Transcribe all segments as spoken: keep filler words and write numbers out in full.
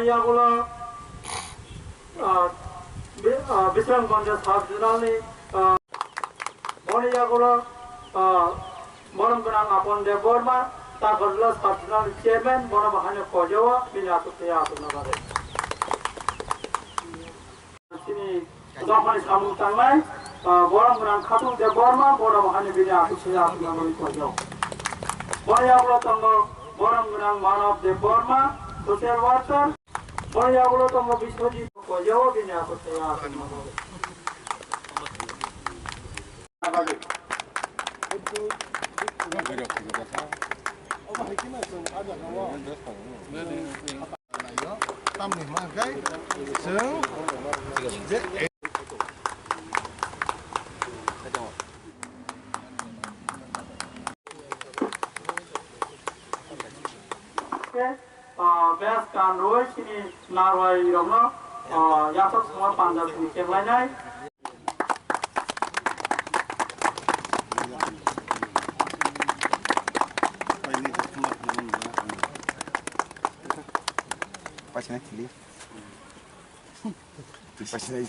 Yagulo, ah, Bi-, ah, Bisramganj sub zonal ni, ah, boni yagulo, ah, borom gwnang Apon Debbarma, Takarjala sub zonal ni chairman, bono bahai no koijago, bini aswk tei aswk no bagwi. Chini dophani samung tangnai, ah, borom gwnang Khatung Debbarma, bono bahai no bini aswk tei aswk no bagwi koijago. Boni yagulo tongo borom gwnang Manav Debbarma, social worker. Boni yagulo tongo Biswajit, koijago bini aswk tei aswk no bagwi. Tamni hwnba khe chwng je ah, best kan rwi chini narwai rokno, ah, yasok songma panja sini chenglai nai. Paisana chili. Paisana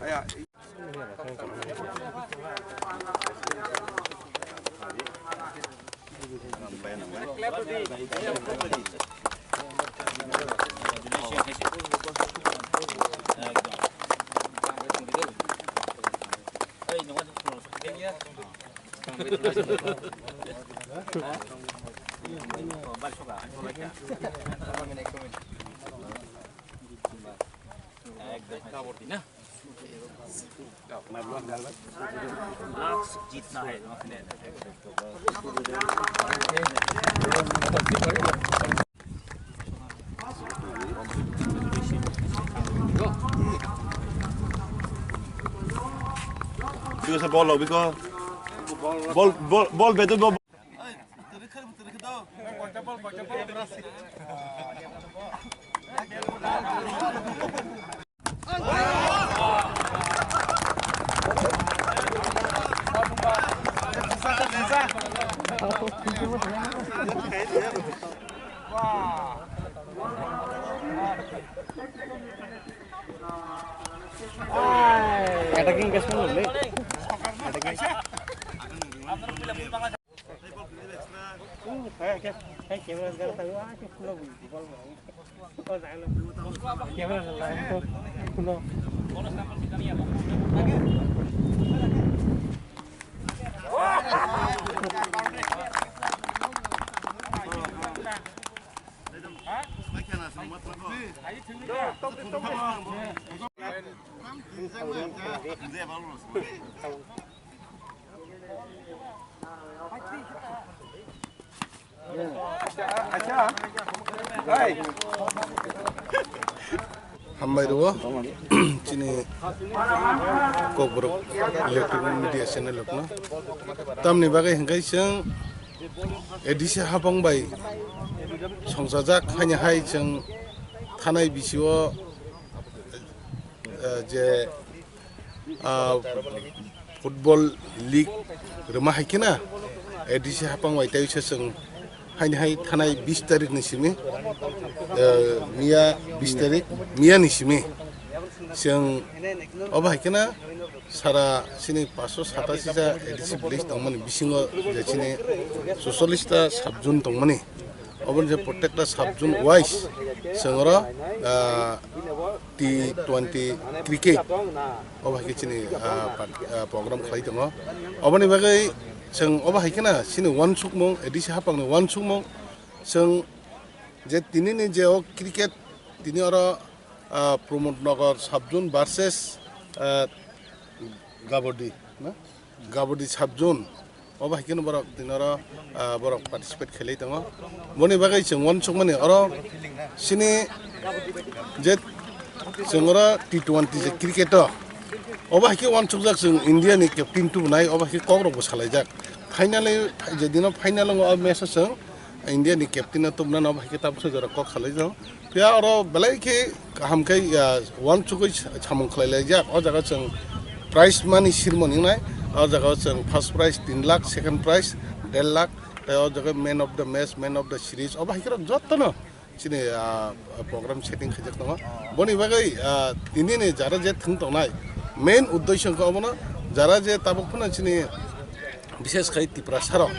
ya. Biko sa bol lo, biko. Bol, bol, bol betul, bol. Attacking batsman le. Attacking. Camera. Hambai rwo chini Kokborok electronic media channel rokno. Tamni bagwi hwnkhe chwng A D C hapang bai songchajak haini hai chwng thanai bisio, eh, je ah, football league rwma hai kheno A D C hapang bai tei se chwng haini hai thanai bis tarik ni simi, ah, miya bis tarik miya ni simi chwng obo hai kheno sara chini paanch sho satasi ta A D C village tongmani bisingo je chini soicholish ta sub zone tongmani. Oboni je protecta sub zone wise chwng oro, ah, T twenty cricket obo hai khe chini, ah, pat-, ah, program khlai tongo. Oboni bagwi chwng obo hai kheno chini uansukmung A D C hapangni uansukmung chwng je tinini je o cricket tini oro, ah, Pramod Nagar sub zone versus, ah, Gabodi, na? Gabodi sub zone. Obo hai kheno borok tini oro, ah, borok participate khlai tongo. Boni bagwi chwng uansukmani oro chini je chwng oro T twenty je cricket o. Obo hai khe uansukjak chwng India ni captain tubunai, obo hai khe kok rok bo salaijak. Finally, je dino final wngo o match o chwng India ni captain no tubunani obo hai khe tabuksa jora kok salaijak. Phiya oro belai khe kaham khe, ya, uansugwi samung khlai laijak. O jaga chwng Prize money sirmani wngnai, o jaga o chwng first prize tin lakh, second prize der lakh, tei o jaga man of the match, man of the series, obo hai khe rok jotono chini, ah, program setting khaijak tongo. Boni bagwi, ah, tini ni jara je thwng tongnai main uddesho wngkha obono, jara je tabuk phano chini bishesh khai Tiprasa rok,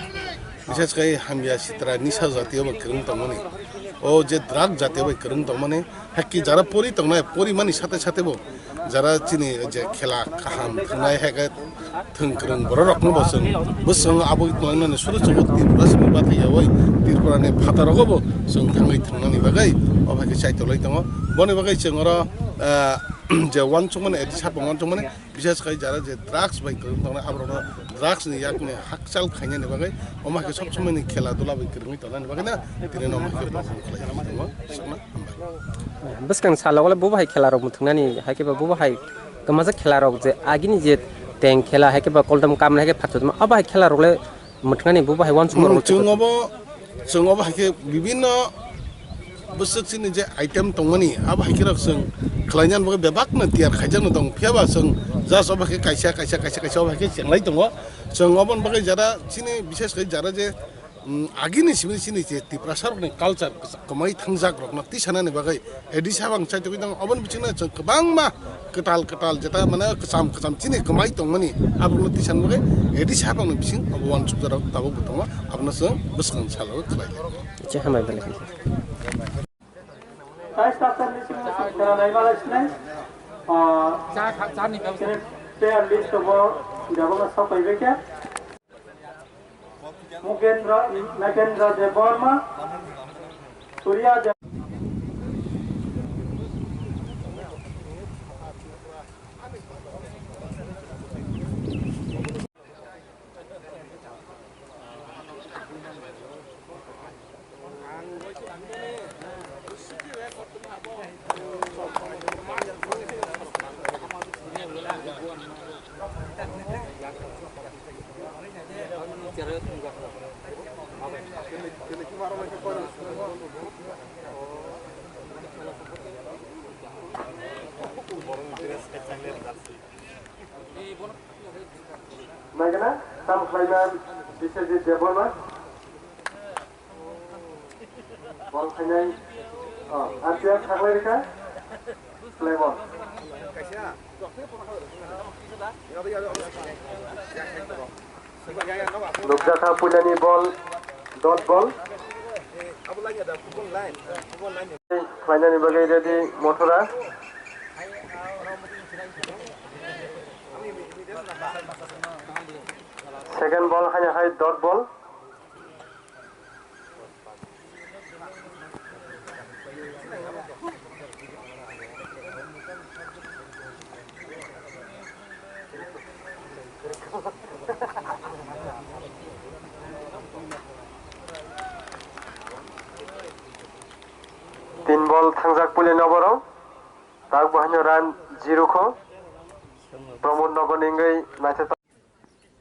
bishesh khai hamya sitra nisa jatiyo bai kwrwng tongmani, o je drug jatiyo bai kwrwng tongmani, hakhe jara pori tongnai, porimani sate sate bo jara chini je khela kaham thwngnai, hakhe thwng kwrwng borok rokno bo chwng bwswng abo tongnani suru chwng Tripura simi bathai yawi Tripura ni phataro bo chwng thangwi thwngnani bagwi o hai khe chaitolai tongo. Boni bagwi chwng oro, ah, je uansukmani, A D sir bo uansukmani, bishesh khai jara je drugs bai kwrwng tongnai, aborokno drugs ni yakni hakchal khainani bagwi omo hai khe sob somoi ni khela dula bai kwrwngwi tongnani bagwi no tini no omo hai khe perform khlai tongo. Swkna hambai. Bwskang salo bo bahai khela rok muthungnani, hai khe bo bahai kwmajak khela rok je agini je teng khela, hai khe bo koldam kamna, hai khe phato tongma, o bahai khela rok le mwthungnani bo bahai uansukma Hmm, rok chwng obo, chwng obo hai khe bibinno bwswk chini je item tongmani, abo hai khe rok chwng khlaina bagwi bebakno tiyar khaijakno tong. Phiya ba chwng just obo hai khe kaisa, kaisa, kaisa, kaisa obo hai khe chenglai tongo. Chwng oboni bagwi jara chini, bishesh khai jara je, um, agini simi chini je Tiprasa rokni culture kwmai thangjak rokno tisanani bagwi A D sir ang chaitogwi tongo. Oboni bisingo chwng kwbangma kwtal kwtal jeta mane kwcham kwcham chini kwmai tongmani, abono tisan bagwi A D sir ni bising obo uansukjak rok tabuk bo tongo, abono chwng bwskang salo khlai. Che hambai belai. Tei sasani simi simi khela nai malai sinai. Ah, Cha kha, cha ni bebostha. Player list bo jabona sapai bekya. Mugendra, Nagendra Debbarma, Surya Deb- Naikana, tam khlaiman Biswajit Debbarma. Bol khainai. Oh, R P F khaklai rikha. Play ball. Nukjakha puilani ball, dot ball. Khlainani bagwi ready Mothura. Second ball haino hai dot ball. Tin ball thangjak puilai no borok. Tak bo haino run zero kho. Pramod Nogor ni wngwi naitha.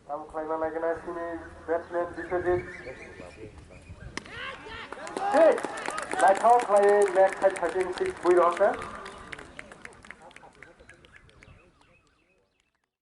Tam khlaima naigwna sini batsman Biswajit. Hey! Naithok khlaiwi leg khai thirteen six bui rohorkha.